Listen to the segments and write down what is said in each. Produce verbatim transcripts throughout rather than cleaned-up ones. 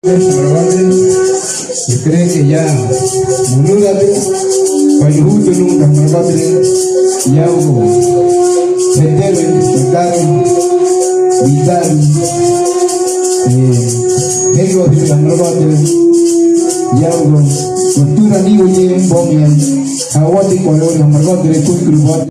Yo creo que ya, muluda de, pa yuhutu nunca, muluda de, ya hubo, Petero, Petero, Vidal, eh, tengo de la muluda de, ya hubo, cultura digo, ye, bomia, awati, kwa yo, la muluda de, kuikuru,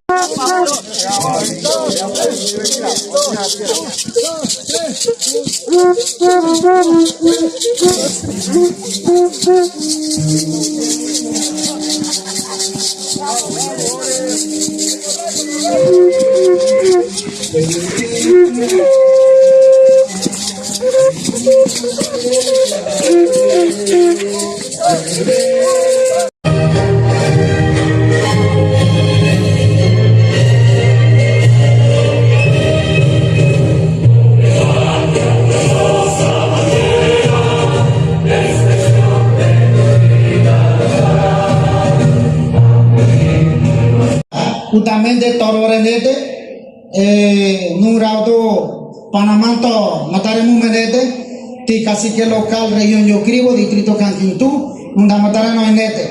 Justamente toro ore nede, eh, nuraudo Panamá to matare mume nede, ti cacique local, región Yocribo, distrito Canquintú, nunda matare no nede.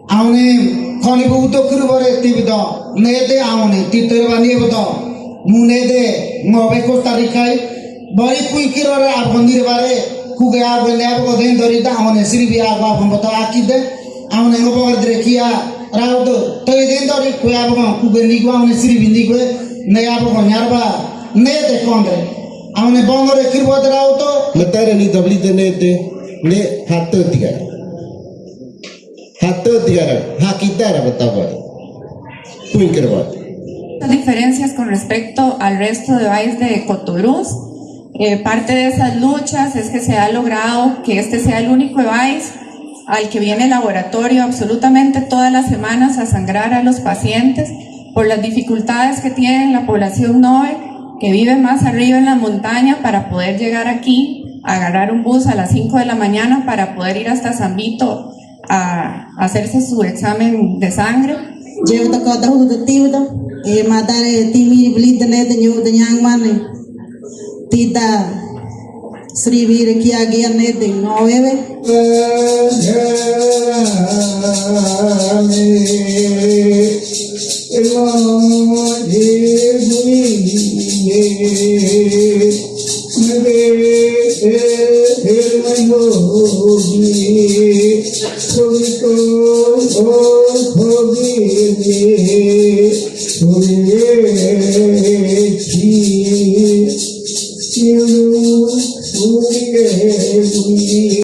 Aone, koni buto kuru bore ti budo, nede aone, ti tere bani budo, mu nede, ngove Costa Rica, bori kuikirore abondir bare, kuge abu ne abu den dori da, aone sirbi abu abu boto akide, aone ngo bor drekia, raudo, toi den dori, kue abu kuge nigu, aone sirbi nigu, ne abu nyarba, nede kondre, aone bongore kirbo draudo. Matare ni dobli de nede, ne hato tiga. Hato tiga, hakitara botaba. Kuinkerwa. Diferencias con respecto al resto de valles de Cotobruz. Eh, parte de esas luchas es que se ha logrado que este sea el único valle al que viene el laboratorio absolutamente todas las semanas a sangrar a los pacientes por las dificultades que tiene la población noe, que vive más arriba en la montaña, para poder llegar aquí, agarrar un bus a las cinco de la mañana para poder ir hasta San Vito a hacerse su examen de sangre. Jebta koda hudu tiwda, e matare timi blid nede, nyoda nyang mane. Tida sribire kia gia nede, no eve.